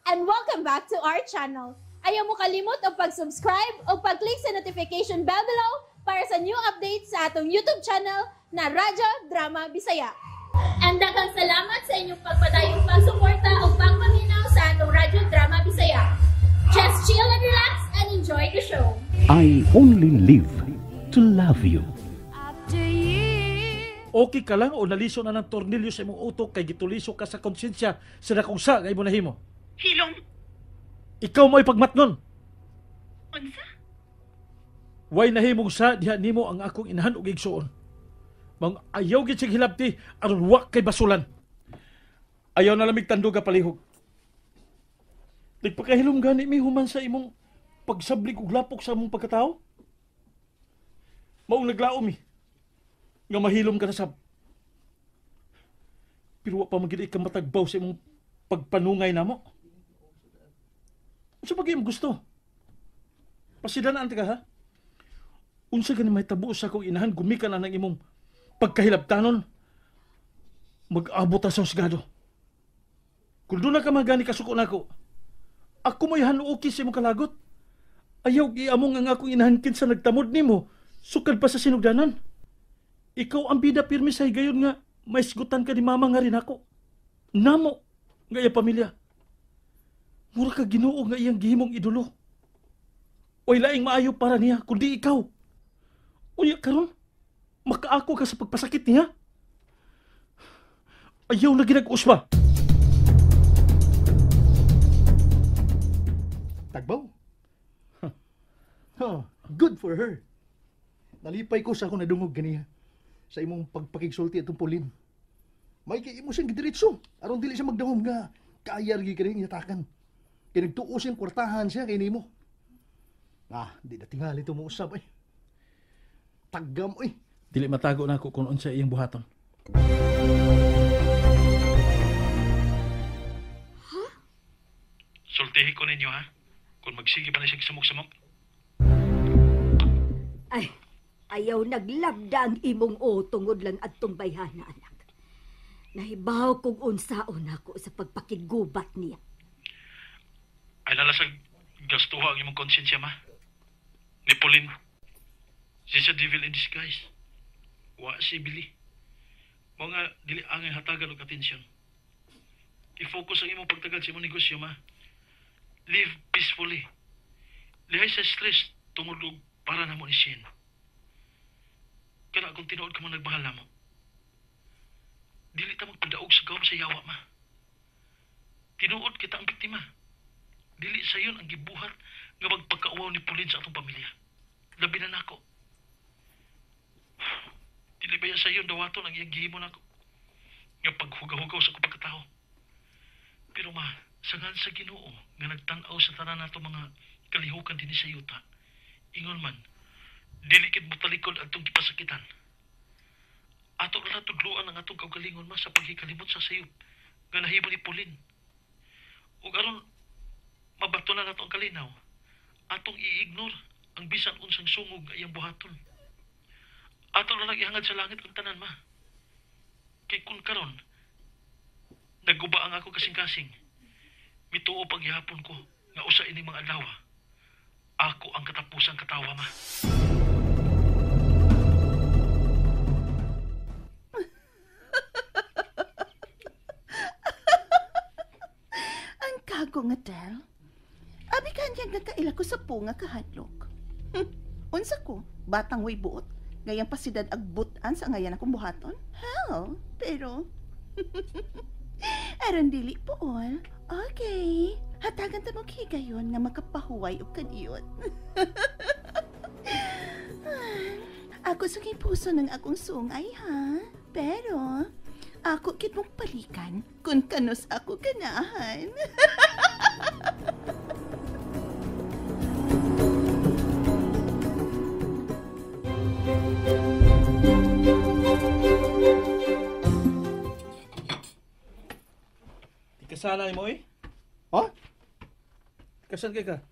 And welcome back to our channel. Ayaw mo kalimot og pag-subscribe o pag-click sa notification bell below para sa new updates sa atong YouTube channel na Radyo Drama Bisaya. And daghang salamat sa inyong pagpadayong pagsuporta o pagpaminaw sa atong Radyo Drama Bisaya. Just chill and relax and enjoy the show. I only live to love you. Okay ka lang o naliso na ng tornilyo sa imong utok kay gituliso ka sa konsensya sa dakong sa nga imo nahimo. Hilom. Ikaw mo'y pagmatnon. Unsa? Way nahimong sa diha nimo ang akong inahan og igsuon. Mang ayaw gid sig hilabti aron wa kay basulan. Ayaw na lamig tandog ka palihog. Nagpakahilom gani mi human sa imong pagsablig og lapok sa imong pagkatao. Maong naglaom mi nga mahilom ka na sab. Pero wa pa man gid ka matagbaw sa imong pagpanungay namo. Unsa pa imong gusto? Pasidanaan ka ha? Unsa gani mahitabo sa akong inahan gumikan na ng imong pagkahilabtanon? Mag-abot ta sa husgado. Kung doon na ka magani kasuko nako, ako may hanuoki sa imong kalagot. Ayaw giamong ang akong inahan kinsa nagtamod nimo, sukad pa sa sinugdanan. Ikaw ang bida pirmi sa higayon nga maisgutan ka ni mama nga rin ako. Namo nga iya pamilya. Mura ka Ginoo nga iyang gihimong idolo. Oy laing maayo para niya kundi ikaw. Unya karon makaako ka sa pagpasakit niya. Ayaw na ginag-usba. Tagbaw. Huh. Good for her. Nalipay ko sa akong nadungog ganiya sa imong pagpakigsulti atong Pauline. May kay imo siyang gidiretso aron dili siya magdahom nga kaayar gyud kini yatakan. Kay nagtuo siyang kwartahan siya kay nimo. Ah, di na tingali to mo usab ay. Tagam oy. Dili matago na ako kung unsa iyang buhaton. Ha? Sultihi ko ninyo ha. Kung magsige pa na siya samok-samok. Ay, ayaw naglabda ang imong o tungod lang adtong bayhana, anak. Nahibaw kung unsaon ako sa pagpakigubat niya. Ay lalasag gastuha ang imong konsensya, ma. Ni Pauline, she's a devil in disguise. Wa si Billy. Mga dili angay hatagan og atensyon. I-focus ang imong pagtagal sa imong negosyo, ma. Live peacefully. Lihay sa stress tungod og para namo ni Shane. Kana kung tinuod ka man nagmahal namo. Dili ta magpadaog sa gawom sa yawa, ma. Tinuod kita ang biktima. Dili sayon ang gibuhat nga magpagkauwaw ni Pauline sa atong pamilya. Labi na nako. Dili ba yan sayon dawaton ang iyang gihimo nako nga paghugaw-hugaw sa akong pagkatao. Pero ma, sangan sa Ginoo nga nagtan-aw sa tanan nato mga kalihukan dinhi sa yuta. Ingon man, dili kid motalikod adtong gipasakitan. Ato na tudloan ang atong kaugalingon ma sa paghikalimot sa sayop nga nahimo ni Pauline. Ug aron mabato na nato ang kalinaw, atong i-ignore ang bisan unsang sungog nga iyang buhaton. Ato na lang ihangad sa langit ang tanan ma. Kay kun karon nagguba ang ako kasing-kasing, mituo paghihapon ko nga usa ining mga adlaw. Ako ang katapusang katawa ma. Ang kago nga, Del. Abi kanyang nagkaila ko sa punga kahadlok. Unsa ko, batang way buot. Ngayang pasidad agbutan sa ngayan akong buhaton. Hell, pero aron dili pool. Okay, hatagan ta mong higayon nga makapahuway og kadiyot. Ako sa puso ng akong sungay, ha? Pero ako kit mong palikan kung kanus ako ganahan. Kasana mo eh? Ha? Kasan kay ka?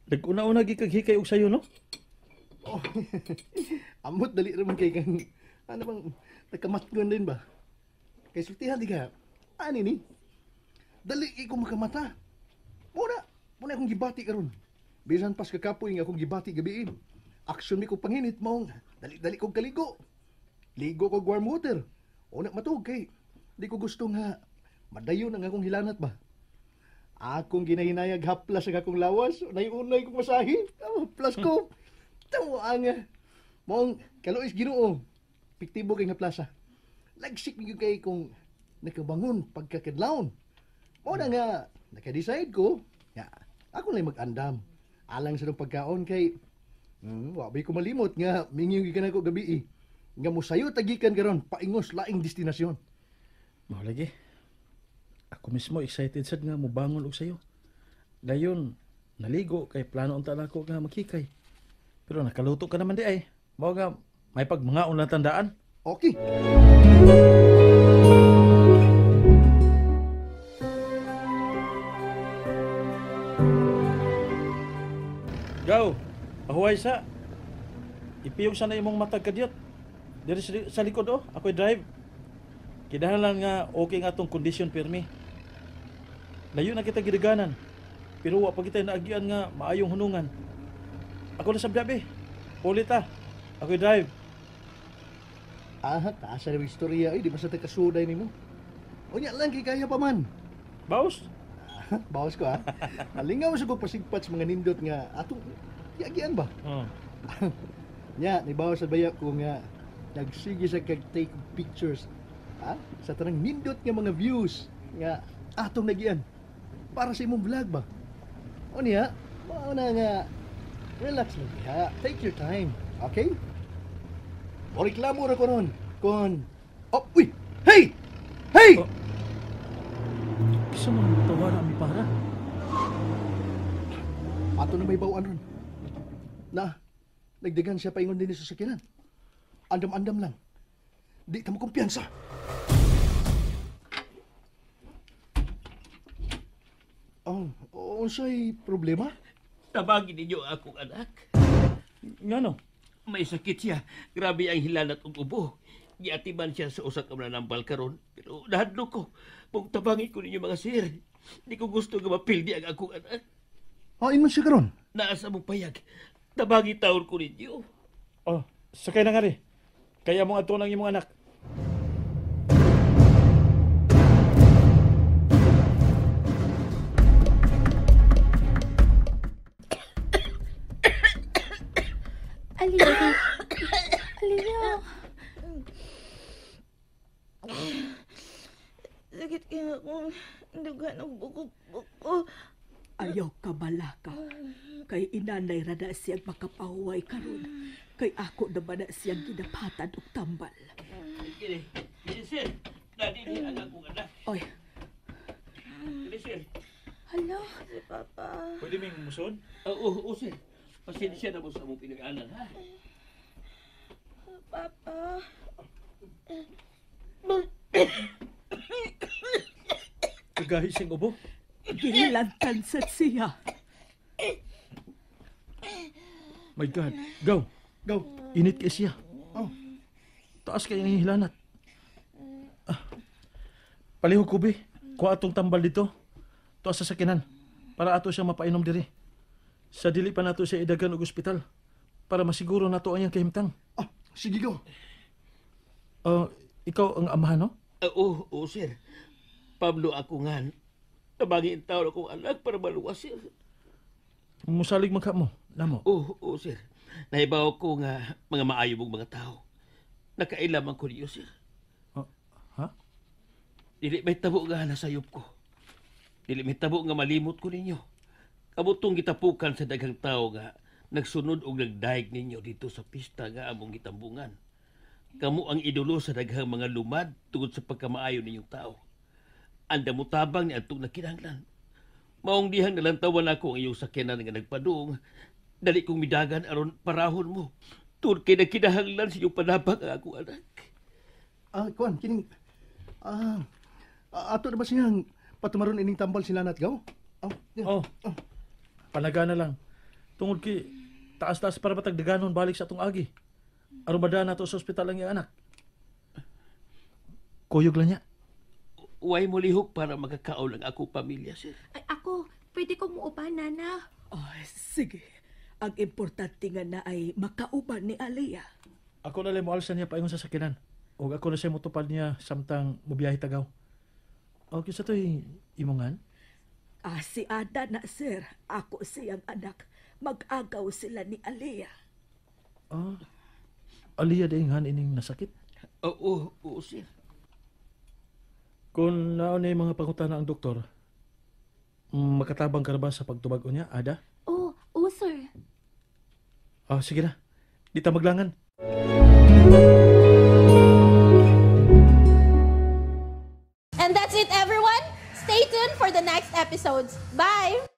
Nag-una-una gikag hikay og sayo, no? Oh. Amot dali ra man kay kang ano bang nagkamatngon din ba? Kay sultihan di ka. Ani ni? Dali ko makamata. Muna akong gibati karon. Bisan pas kakapoy nga akong gibati gabi. Aksyon mi ko panginit maong dali-dali kong kaligo. Ligo ko warm water. Una matug kay di ko gusto nga madayon ang akong hilanat ba. Akong ginahinayag haplas ang akong lawas, unay-unay kong masahi. Haplas ko. Tamo ang maong kaluis Ginoo. Piktibo kay nga plaza. Lagsik gyud kay kung nakabangon pagkakadlawon. Mao na nga naka-decide ko nga ako lang mag-andam alang sa pagkaon kay wa bay ko malimot nga mingyo gikan ako gabi. Nga mosayo tagikan karon paingos laing destinasyon. Mao lagi. Ako mismo excited sad nga mobangon og sayo. Dayon naligo kay plano unta nako nga makikay. Pero nakaluto ka naman di ay. Mao nga may pagmangaon na tandaan. Okay. Go. Pahuway sa. Ipiyong sa na imong matag kadyot. Diri sa likod oh, ako'y drive. Kinahanglan nga okay nga atong kondisyon pirmi. Layo na kita gidaganan. Pero wa pa kita naagian nga maayong hunungan. Ako na sa biyabe. Ulit ta. Ako'y drive. Ah, taas na istorya. Ay, di ba sa tagkasuday nimo? Unya lang kay kaya pa man. Bawas? Bawas ko ha. Nalingaw sa kong pasigpat sa mga nindot nga atong yagian ba? Oh. Nya, nibawas sa baya ko nga nagsige sa kag take pictures. Ha? Sa tanang nindot nga mga views nga atong nagian para sa imong vlog ba. O niya, mao na nga relax lang diha. Take your time, okay? O reklamo ra ko ron kon oh, uy! Hey! Hey! Oh. Kisa mo tawa na mi para. Ato na may bawaan ron. Na, nagdagan siya paingon din sa sakyanan. Andam-andam lang. Di ta mo kumpiyansa. Oh, unsay problema? Tabagin ninyo akong anak. Ngano? May sakit siya. Grabe ang hilanat ug ubo. Giatiman siya sa usa ka mananambal karon. Pero nahadlok ko. Kung tabangin ko ninyo mga sir. Di ko gusto nga mapildi ang akong anak. Hain man siya karon. Naa sa mong payag. Tabangin taon ko ninyo. Oh, sakay na nga rin. Kaya mong ato ng imong anak. Aliyah. Aliyah. Sakit kaya akong dugan og bukog-buko. Ayaw ka balaka. Kay inanay ra na siyang makapahuway karon. Kay ako na ba na siyang ginapatan og tambal. Kini, kini sir. Nadini ang akong anak. Oy. Kini sir. Hala. Si Papa. Pwede ming muson? Oo, sir. Pasensya na mo sa among pinag-anan, ha? Papa. Kagahi siyang ubo. Gilantan sa siya. My God. Go. Go. Init kay siya. Oh. Taas kay ang hilanat. Ah. Palihog ko, be. Kuha atong tambal dito. Tuwa sa sakinan. Para ato siya mapainom diri. Sa dili pa nato siya idagan og ospital. Para masiguro nato ang iyang kahimtang. Ah, sige go. Ikaw ang amahan, no? Oo, sir. Pablo ako nga. Tabangin taon akong anak para maluwas, sir. Musalig man ka mo. Namo. Oo, sir. Nahibaw ko nga mga maayo mong mga tao. Nakailaman ko niyo, sir. Oh, ha? Dili may tabo nga nasayop ko. Dili may tabo nga malimot ko ninyo. Kabutong gitapukan sa daghang tao nga nagsunod og nagdaig ninyo dito sa pista nga among gitambungan. Kamo ang idolo sa daghang mga lumad tungod sa pagkamaayo ninyong tao. Anda mo tabang ni adtong nakinahanglan. Maong dihang nalantawan ako ang iyong sakyanan nga nagpadung. Dali kong midagan aron parahon mo. Tungod kay nagkinahanglan sa iyong panabang ang akong anak. Ah, kuan kining ato na ba siyang patumaron ining tambal sila nat gaw? Oh, yeah. Oh. Panagana lang. Tungod kay taas-taas para patagdaganon balik sa atong agi. Aron ba daan nato sa ospital ang iyang anak? Kuyog lang niya. Way mo lihok para makakaon ang akong pamilya, sir. Ay, ako, pwede kong muuban, Nana. Oh, sige. Ang importante nga na ay makauban ni Aliyah. Ako na lang moalsa niya paingon sa sakinan. O ako na siya motupad niya samtang mobiyahe tagaw. O kinsa to'y imongan? Ah, si Ada na, sir. Ako siyang anak. Mag-agaw sila ni Aliyah. Ah, Aliyah dainghan ining nasakit? Oo, oo, sir. Kung naon na mga pangutana ang doktor, makatabang ka na ba sa pagtubag niya, Ada? Oh, oh, sir. Ah, sige na. Di ta maglangan. And that's it, everyone. Stay tuned for the next episodes. Bye!